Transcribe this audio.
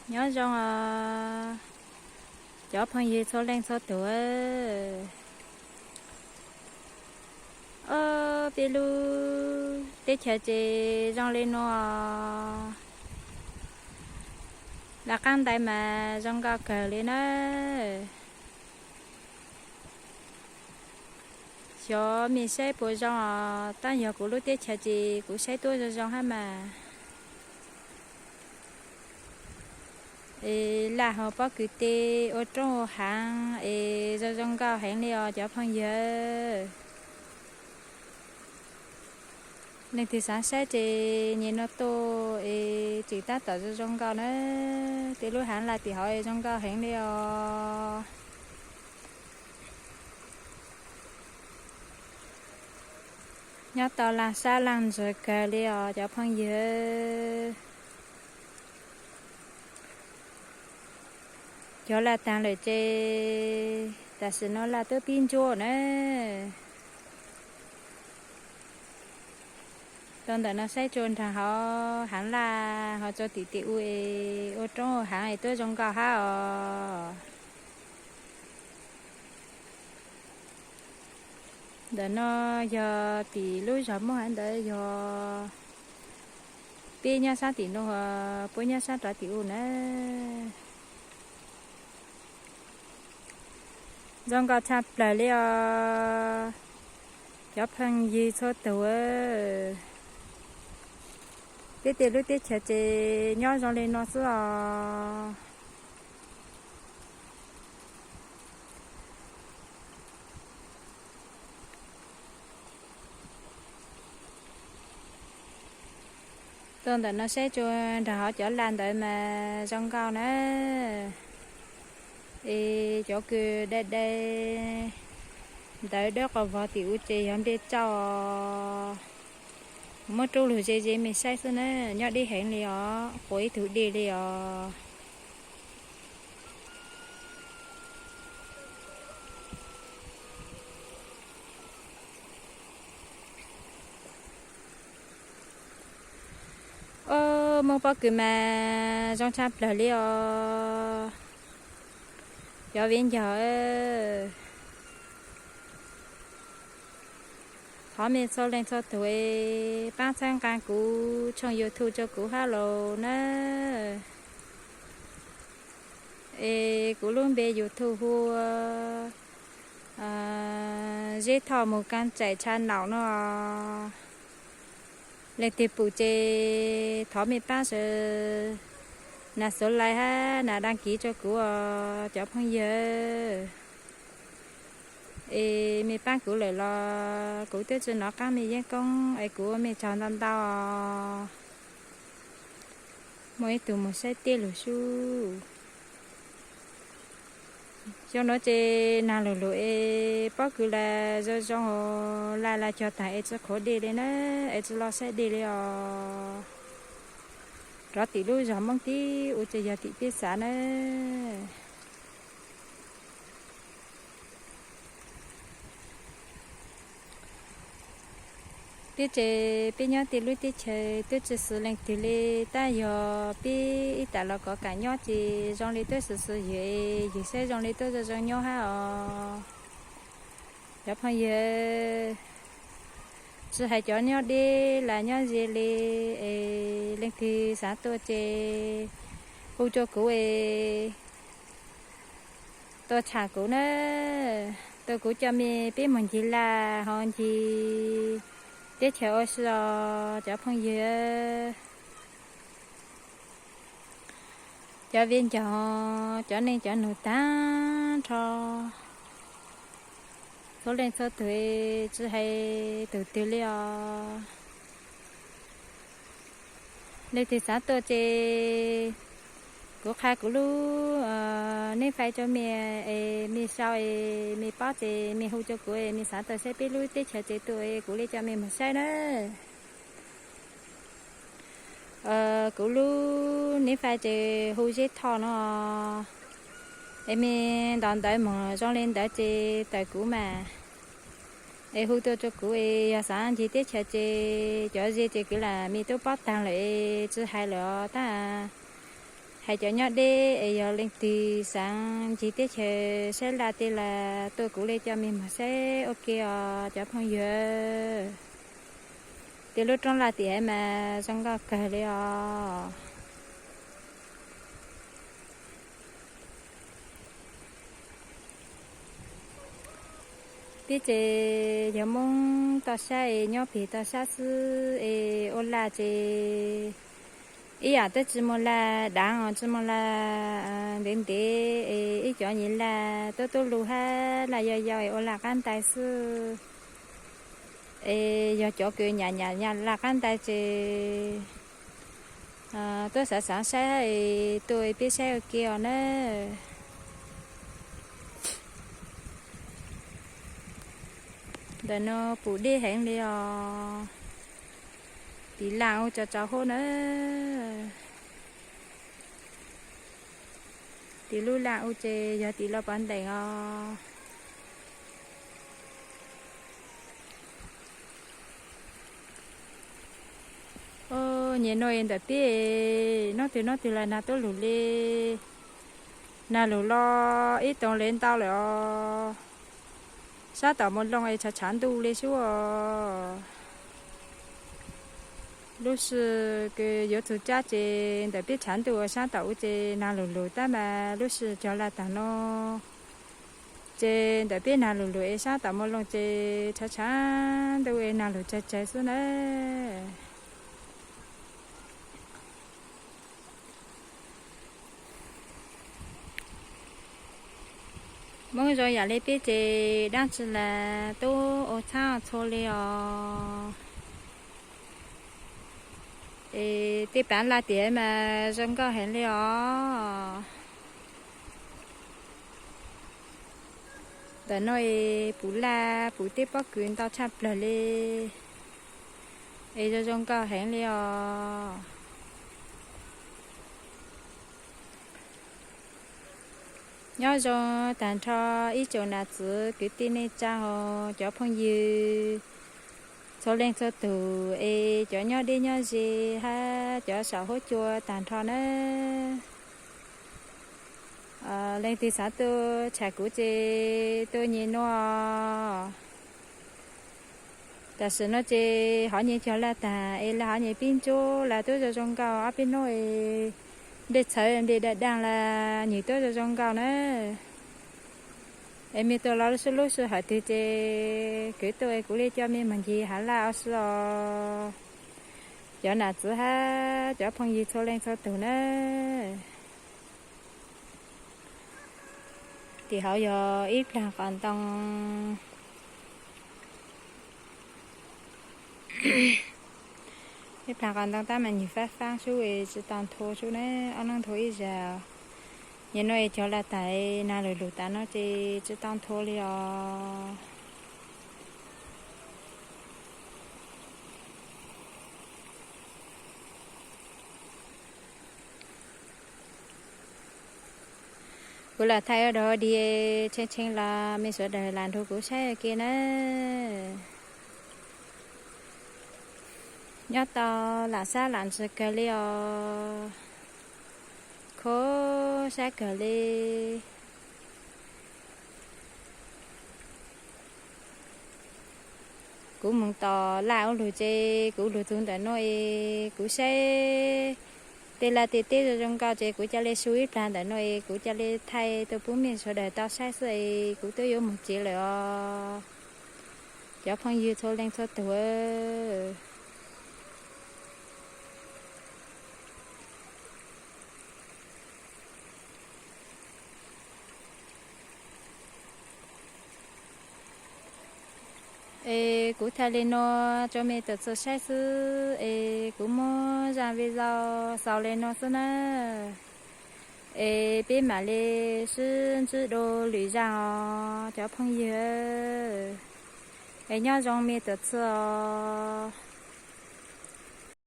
Nyob zoo os, cov phooj ywg txhua leej txhua tus. Ob peb lub teb chaws ces zoo li no, laj qab ntais mas zoo nkauj kawg li na. Xyov mej saib puas zoo os, tab yog kuv lub teb chaws ces kuv saib tuaj zoo zoo hab mas. Es laj hauv pob kws teb ua roob ua haav es zoo zoo nkauj heev li os cov phooj ywg. Leej twg xaav saib ces nyem no tuaj es tseem tab tom zoo zoo nkauj na. Tej lub haav laj tim hauv es zoo nkauj heev li os. Nyob tau laag sab laag ntsws kawg li os cov phooj ywg. Cov laj taag lawm ces tam sim no laj twb pib ntsuab na. Tau ntawm no saib tsua nraag hauv haav laj ho tsua tim tim u es ua roob ua haav es tuab zoo nkauj hab os. Ntawm no yog tim lub zog Moob hab ntawd yog peb nyob sab tim no, puab nyob sab rov tim u na. Zoo nkauj tshaj plawg li os cov phooj ywg txhua tug. Peb tej lub teb chaws ces nyob zoo li no xwb os. Tuaj ntawm no saib tsua nraag hauv cov laj ntawd mas zoo nkauj na. Es cov kws dai dai ntawd dawb qos vog tim u ces yog nplej tsauj. Muab rub lug ze ze mej saib xwb na, nyob deb heev li os, quas ib tug dej li os. Ob, Moob pob kws mas zoo tshaj plawg li os cov viv ncaus. Thov mej txhua leej txhua tug es paab txhawb nqaa kuv tshooj YouTube rua kuv hab lauj na. Es kuv lub npe YouTube hu ua Zeb Thoj Mus Kaab Tsaim Tsha Naum no. Leej twg pum ces thov mej paab sub, nas sub like hab nas dag kiv rua kuv os cov phooj ywg. Es mej paab kuv lawm los kuv twb tsi nov qaab mej yeeb koob es kuv ua mej tsaug ntau ntau. Muaj ib tug mus saib teb lug sub. Xyoo nuav ces naag lug lug es pob kws laj zoo zoo, laj laj cog taag es tsi qhuav dej li na, es tsi loj saib dej li os. Rov tim lub zog Moob tib ua tsi yog tim peb xav na. Peb ces peb nyob tej lub teb chaws twb tsi xws leej twg li, tab yog peb ib tag los kov kam nyob ces zoo li twb xws xws ywg, ywg saib zoo li twb zoo zoo nyob hab os. Cov phooj ywg, tsi hais cov nyob deb los nyob ze li, es leej twg xav tuaj ces hu rua kuv es tuaj tsham kuv na, tuaj kuv coj mej peb moog ncig laj ho ncig teb chaws ua si os cov phooj ywg. Cov viv ncaus, cov neej cov nug taag nrho, txhua leej txhua tug, tsi hais tug twg li os. Leej twg xav tuaj ces kuv qha kuv lub neb fais rua mej es mej sau es mej paub ces mej hu rua kuv es mej xav tuaj saib peb lub teb chaws ces tuaj es kuv le coj mej moog saib na. Kuv lub neb fais ces hu Zeb Thoj no. Es mej ntaus ntawv moog zoo li ntawd ces tawm kuv mas. Es hu tuaj rua kuv es yog xav ncig teb chaws ces cov ze ces kuv lam mej tub paub taag lawm es tsi hais lawm os tab Hais cov nyob deb es yog leej twg xaav ncig teb chaws saib laj tej los tuaj kuv li coj mej moog saib ua ke os cov phooj ywg. Tej lub roob laj tim mas zoo nkauj kawg li os. Peb ces yog Moob toj sab es nyob peg toj sab xwb es ua laj ces ib yaam twb tsi muaj laj daav os, tsi muaj laj ntev ntev es ib cov nyam laj tub tub lug hab laj yau yau es ua laj qaab ntais xwb. Es yog cov kws nyam nyam laj qaab ntais ces tuaj xaav xaav saib es tuaj peb saib ua ke os na. Ntawm no pum deb heev li os. Tim laj ua tsaus tsaus huab na. Tim lub laj ua ces yog tim laj pov ntees os. Nyem nuav es ntawm peb nub twg nub twg los nag tuab lug li. Nag lug los ib too le ntau lawm os. Sab tom Moo Loo es tshav tshav ntuj li sub os. Lub sij kws yuav txug tsab ces ntawm peb tshav ntuj, sab tom ub ces nag lug lug tab mas lub sij cog laj taag nuav ces ntawm peb nag lug lug es sab tom Moo Loo ces tshav tshav ntuj es nag lug tsawg tsawg xwb na. Moob zoo yaam li peb ces daab tsi las tub ua txhaab txhua li os. Es tej plaav laj tiam mas zoo nkauj heev li os. Ntawm nuav es pum laj pum tej pob kws ntau tshaj plawg li. Es zoo zoo nkauj heev li os. Nyob zoo taag nrho ib tsoom nam txiv kwv tij neej tsaa, cov phooj ywg txhua leej txhua tug es cov nyob deb nyob ze hab cov saum huab cua taag nrho nawb. Leej twg xaav tuaj tsham kuv ces tuaj nyem nuav. Tam sim nuav ces hov nyem cog laj taag es lawv hov nyem pib ntsuab lawv tuab zoo zoo nkauj ob peb nub es nplej txhawv nplej daj daag lawv nyem tuab zoo zoo nkauj na. Es mej tuaj los lub sij lub sij hawm twg ces kwv tuaj es kuv li coj mej moog ncig hav laj ua si os. Cov nam txiv hab cov phooj ywg txhua leej txhua tug na. Tim hauv yog ib plag qos ntoo. Ib plag qos ntoo tab mas nyuag faab faab sub es tsi tau nthua sub na, ob nub nthua ib zag. Nyem nuav es cog laj taag nag lug lug taag nuav ces tsi tau nthua li os. Kuv lam thaij ua dog dig tshee tshee los mej sawv daws lam nrug kuv saib ua ke na. Nyob tau lam sab lam ntsws kawg li os. Kho sab kawg li. Kuv moog tom laj ua lug ces kuv lug txug ntawm nuav es kuv saib tej laj tej teb zoo zoo nkauj ces kuv ca le su ib plag ntawm nuav es kuv ca le thaij tuaj pub mej sawv daws tau saib xwb es kuv twb yuav moog tsev lawm os. Cov phooj ywg txhua leej txhua tug. Es kuv thaij li nuav rua mej tug txug saib xwb es kuv muab zaj video xaus li nuav xwb na. Es peb mam li sib ntsib dua lwm zaj os cov phooj ywg. Es nyob zoo mej tug txug os.